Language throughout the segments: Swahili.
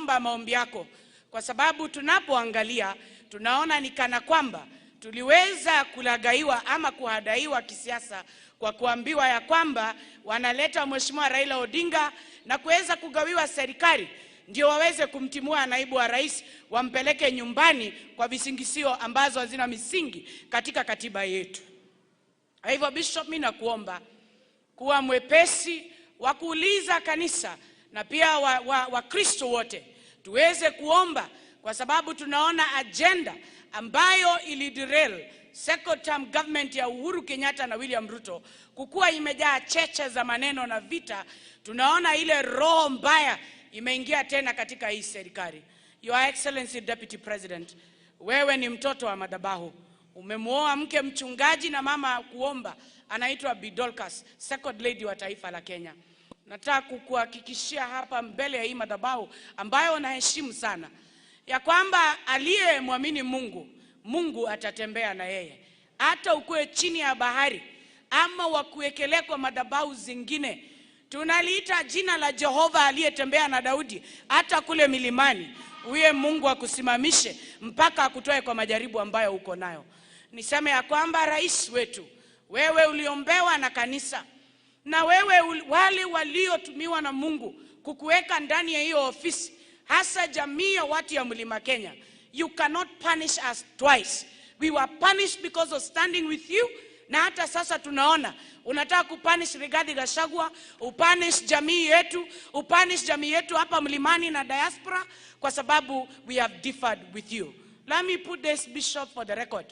Naomba maombi yako, kwa sababu tunapoangalia tunaona ni kana kwamba tuliweza kulagaiwa ama kuhadaiwa kisiasa kwa kuambiwa ya kwamba wanaleta Mheshimiwa Raila Odinga na kuweza kugawiwa serikali ndio waweze kumtimua naibu wa rais wampeleke nyumbani kwa visingisio ambazo hazina misingi katika katiba yetu. Kwa hivyo Bishop, mimi nakuomba kuwa mwepesi wa kuuliza kanisa na pia Wakristo wote tuweze kuomba, kwa sababu tunaona agenda ambayo iliderail second term government ya Uhuru Kenyatta na William Ruto kukua imejaa cheche za maneno na vita. Tunaona ile roho mbaya imeingia tena katika hii serikali. Your Excellency Deputy President, wewe ni mtoto wa madhabahu. Umemuoa mke mchungaji na mama kuomba, anaitwa Bi Dorcas, second lady wa taifa la Kenya. Nataka kukuhakikishia hapa mbele ya hii madhabahu ambayo naheshimu sana, ya kwamba aliyemwamini Mungu, Mungu atatembea na yeye. Hata ukue chini ya bahari ama wakuekelee kwa madhabahu zingine, tunaliita jina la Jehova aliyetembea na Daudi hata kule milimani. Uye Mungu akusimamishe mpaka akutoe kwa majaribu ambayo uko nayo. Niseme ya kwamba rais wetu, wewe uliombewa na kanisa, na wewe wale waliotumiwa na Mungu kukuweka ndani ya hiyo ofisi, hasa jamii ya watu ya Mlima Kenya, you cannot punish us twice. We were punished because of standing with you. Na hata sasa tunaona unataka kupunish Rigathi Gachagua, upunish jamii yetu, upunish jamii yetu hapa mlimani na diaspora, kwa sababu we have differed with you. Let me put this, Bishop, for the record.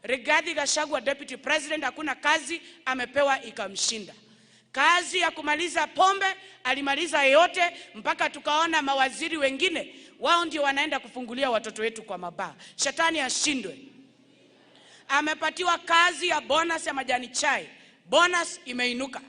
Rigathi Gachagua, Deputy President, hakuna kazi amepewa ikamshinda. Kazi ya kumaliza pombe alimaliza yote, mpaka tukaona mawaziri wengine wao ndio wanaenda kufungulia watoto wetu kwa mabaa. Shetani ashindwe. Amepatiwa kazi ya bonus ya majani chai. Bonus imeinuka.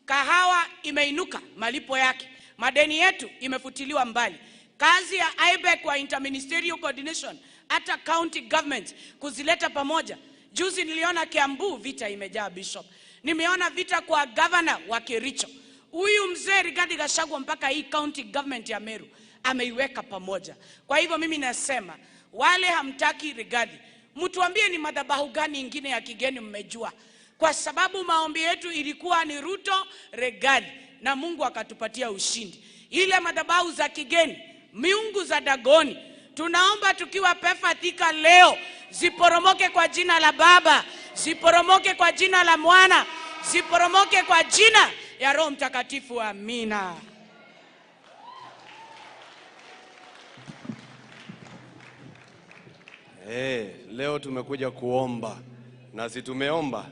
Kahawa imeinuka malipo yake. Madeni yetu imefutiliwa mbali. Kazi ya IBEC kwa interministerial coordination, hata county government kuzileta pamoja. Juzi niliona Kiambu vita imejaa, Bishop. Nimeona vita kwa governor wa Kericho. Huyu mzee Rigathi Gachagua mpaka hii county government ya Meru ameiweka pamoja. Kwa hivyo mimi nasema wale hamtaki Rigathi, mtuambie ni madhabahu gani ingine ya kigeni mmejua. Kwa sababu maombi yetu ilikuwa ni Ruto Rigathi, na Mungu akatupatia ushindi. Ile madhabahu za kigeni, miungu za Dagoni, tunaomba tukiwa PEFA Thika leo ziporomoke kwa jina la Baba, ziporomoke kwa jina la Mwana, ziporomoke kwa jina ya Roho Mtakatifu. Amina. Leo tumekuja kuomba na si tumeomba.